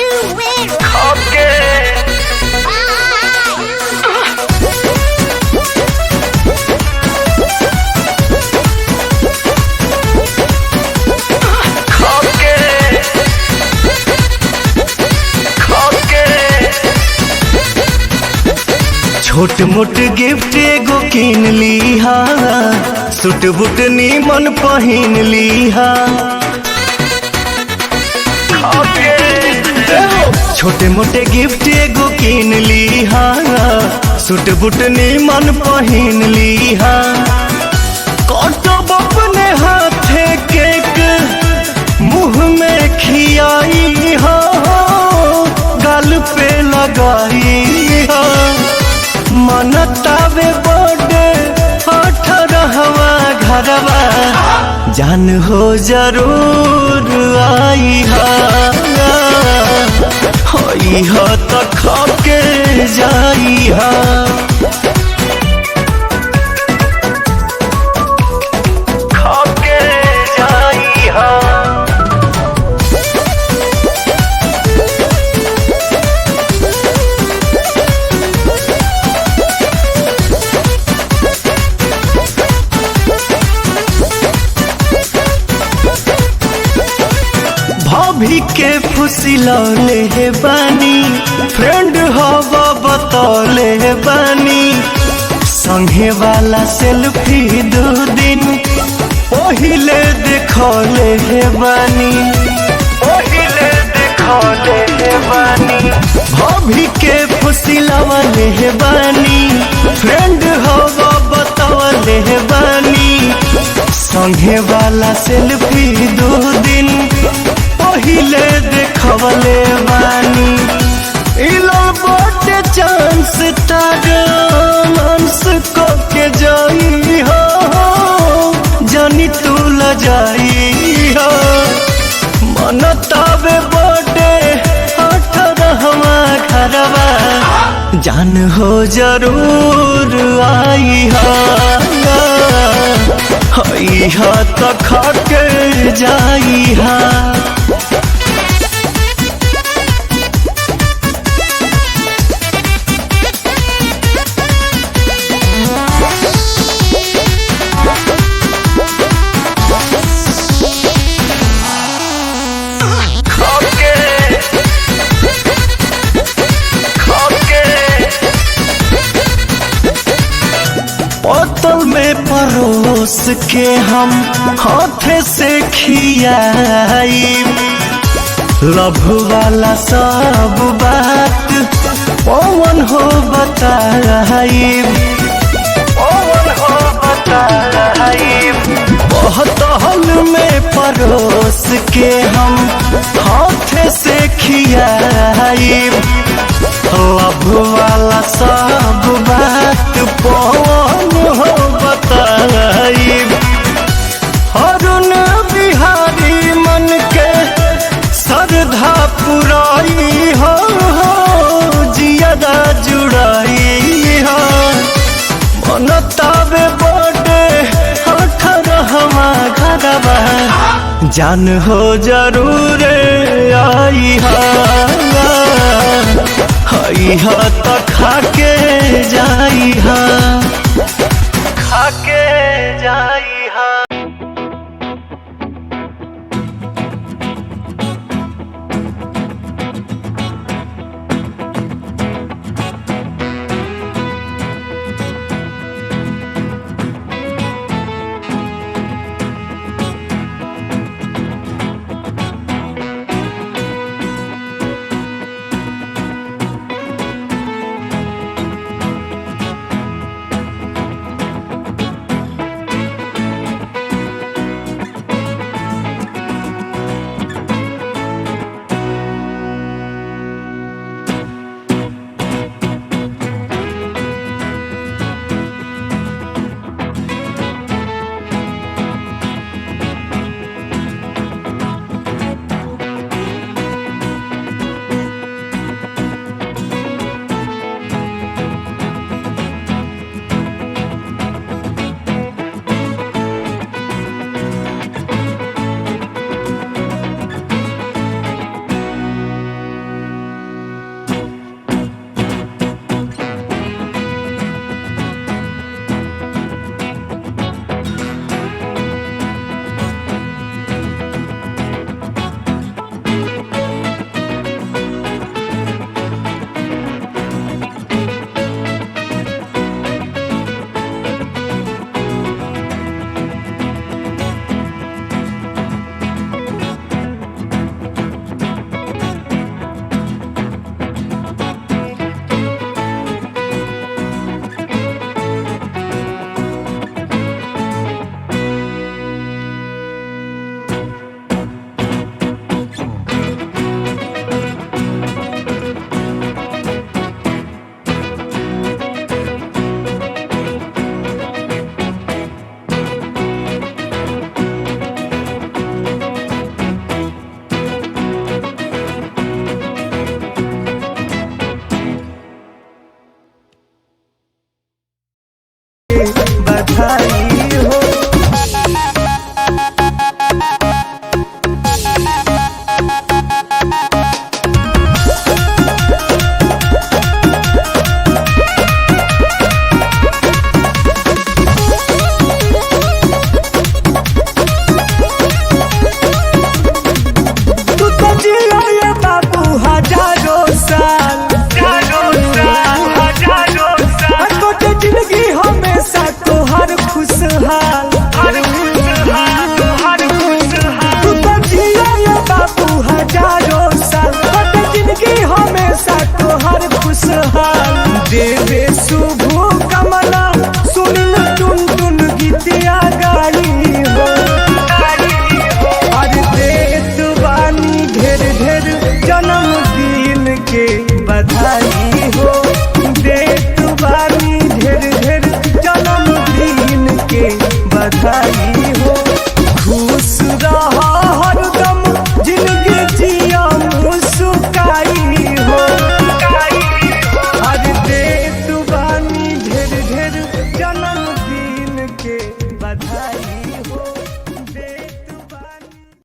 खाके। खाके खाके। छोट मोट गिफ्ट एगो किन लीहा, सूट बूट नीमन पहिन लीहा। खाके। छोटे मोटे गिफ्ट एगो किन लीहा, सूट बूट नीमन पहिन लीहा। कटब अपने हाथे केक मुंह में खियाई हो, गाल पे लगाई हो। मनतावे बड़े 18वां घरवा, जान हो जरूर आई हा। होई हो त खाके जाई हा। खाके जाई हा। भाभी के फुसिलौले बानी, फ्रेंड हवा बतौले बानी। संगे वाला सेल्फी दू दिन पहिले देखौले बानी। पहिले देखौले बानी। भाभी के फुसिलौले बानी, फ्रेंड हवा बतौले बानी। संगे वाला सेल्फी दू दिन पहिले देखवले बानी। इलो बटे चांस तारो मांस को के जाई हो, जानी तू ल जाई हो। मन तावे बटे 18वां घरवा, जान हो जरूर आई हा। हई हा त खाके जाई हा। खाके खाके। बोतल में परोस के हम हाथ से खियाई, लभ वाला सब बात पवन हो बताई। पवन हो बताई। बोतल में परोस के हम हाथ से खियाई, लभ वाला सब बात पवन हो बताई। अरुण बिहारी मन के श्रद्धा पुराई हो, जियदा जुड़ाई हो। मन तावे बड़े 18वां घरवा, जान हो जरूर आई हा। हई हा त खाके जाई हा। खाके जाई हा। देवे।